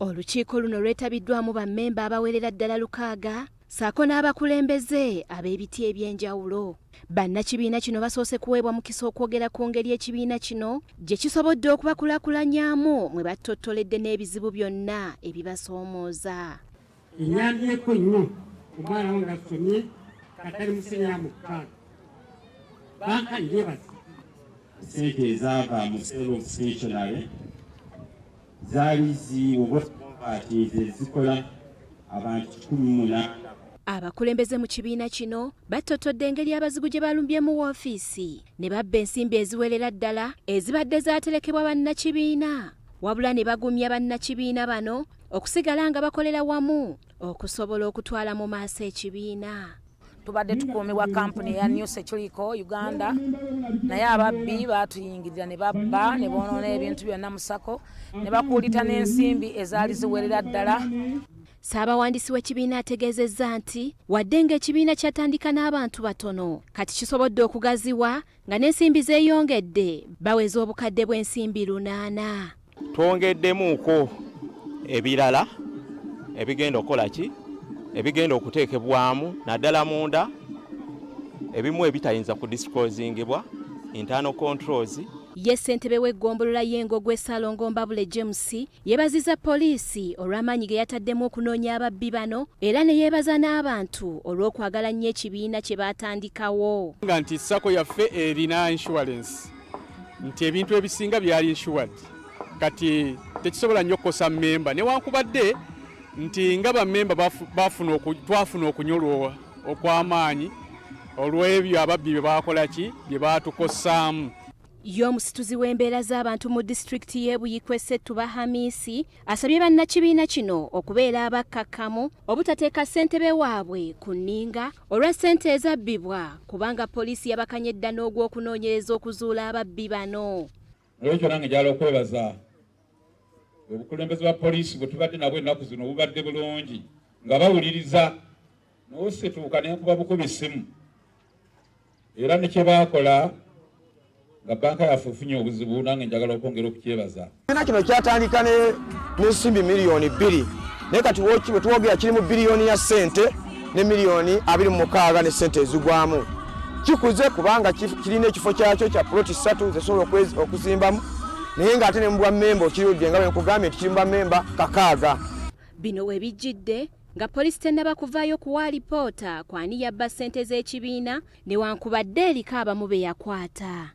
Olukiiko luno lwetabiddwamu bammemba abawerera ddala 600 ssaako n'abakulembeze ab'ebiti eby'enjawulo. Bannakibiina kino basoose kuweebwa mukisa okwogera ku ngeri ekibiina kino gye kisobodde okubakulaakulanyaamu mwe battottoledde n'ebizibu byonna ebibasoomooza. Enyambyeko nnyo omwana wange asomye katali musenya mukaaga banka njebaza. Ssente ezaava mu sale of stationery zaali ziwuba zikola abantu 18. Abakulembeze mu kibiina kino battottodde engeri abazigu gye balumbyemu woofiisi ne babba ensimbi eziwerera ddala ezibadde zaaterekebwa bannakibiina, wabula ne bagumya bannakibiina bano okusigala nga bakolera wamu okusobola okutwala mu maaso ekibiina. Tubadde tukuumibwa kampuni eya New Securico Uganda, naye ababbi baatuyingirira ne babba ne boonoona ebintu byonna mu SACCO ne bakuulita n'ensimbi ezaali ziwerera ddala. Ssaabawandiisi w'ekibiina ategeezezza nti wadde ng'ekibiina kyatandika n'abantu batono, kati kisobodde okugaziwa nga n'ensimbi zeeyongedde baweza obukadde bw'ensimbi 800. Twongeddemuuko ebirala ebigenda okukola ki, ebigenda okuteekebwamu naddala munda, ebimu ebitayinza kudisclosingibwa, internal controls. Ye ssentebe w'eggombolola y'Engogwe Ssalongo Mbabule James yeebazizza poliisi olw'amaanyi ge yataddemu okunoonya ababbi bano era ne yeebaza n'abantu olw'okwagala nnyo ekibiina kye baatandikawo. Nga nti SACCO yaffe erina insurance, nti ebintu ebisinga byali insured, kati tekisobola nnyo kukosa mmemba, newankubadde nti nga bammemba twafuna okunyolwa okw'amaanyi olw'ebyo ababbi bye baakola ki bye baatukosaamu. Ye omusituzi w'embeera z'abantu mu disitulikiti y'e Buikwe Ssettuba Hamisi asabye bannakibiina kino okubeera abakkakkamu obutateeka ssentebe waabwe ku nninga olwa ssente ezabbibwa, kubanga poliisi yabakanye dda n'ogw'okunoonyereza okuzuula ababbi bano. Olwekyo nange njagala okwebaza obukulembeze bwa poliisi bwe tubadde nabwo ennaku zino, obubadde bulungi nga bawuliriza n'osituuka n'enkuba bukubi ssimu, era ne kye baakola nga banka yaffe efunye obuzibu, nange njagala okwongera okukyebaza. Ekibiina kino kyatandika n'ensimbi 2 miliyoni, naye kati bwe twogera kiri mu biliyoni ya ssente ne miliyoni 26 ne ssente ezigwamu. Kikuze kubanga kirina ekifo kyakyo kya puloti 3 zesobola okuzimbamu, naye ng'ate ne mu bwa mmemba okirudde nga bwe nkugambye nti kiri mu bammemba 600. Bino we bijjidde nga poliisi tennaba kuvaayo kuwa alipoota kwani yabba ssente z'ekibiina, newankubadde eriko abamu be yakwata.